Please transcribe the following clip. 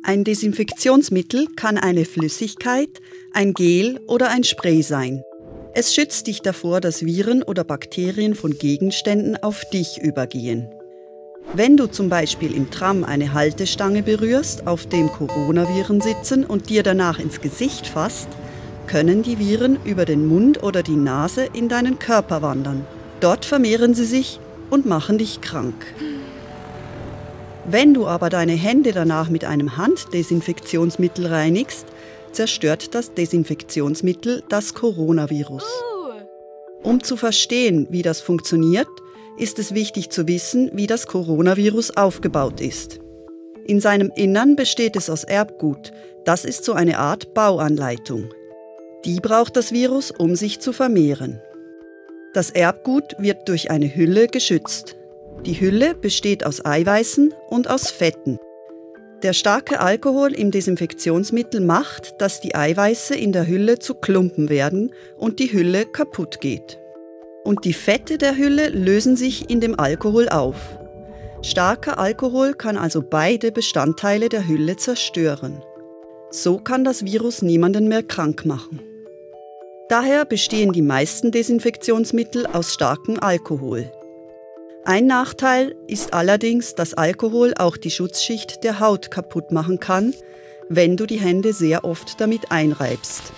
Ein Desinfektionsmittel kann eine Flüssigkeit, ein Gel oder ein Spray sein. Es schützt dich davor, dass Viren oder Bakterien von Gegenständen auf dich übergehen. Wenn du zum Beispiel im Tram eine Haltestange berührst, auf dem Coronaviren sitzen und dir danach ins Gesicht fasst, können die Viren über den Mund oder die Nase in deinen Körper wandern. Dort vermehren sie sich und machen dich krank. Wenn du aber deine Hände danach mit einem Handdesinfektionsmittel reinigst, zerstört das Desinfektionsmittel das Coronavirus. Um zu verstehen, wie das funktioniert, ist es wichtig zu wissen, wie das Coronavirus aufgebaut ist. In seinem Innern besteht es aus Erbgut. Das ist so eine Art Bauanleitung. Die braucht das Virus, um sich zu vermehren. Das Erbgut wird durch eine Hülle geschützt. Die Hülle besteht aus Eiweißen und aus Fetten. Der starke Alkohol im Desinfektionsmittel macht, dass die Eiweiße in der Hülle zu Klumpen werden und die Hülle kaputt geht. Und die Fette der Hülle lösen sich in dem Alkohol auf. Starker Alkohol kann also beide Bestandteile der Hülle zerstören. So kann das Virus niemanden mehr krank machen. Daher bestehen die meisten Desinfektionsmittel aus starkem Alkohol. Ein Nachteil ist allerdings, dass Alkohol auch die Schutzschicht der Haut kaputt machen kann, wenn du die Hände sehr oft damit einreibst.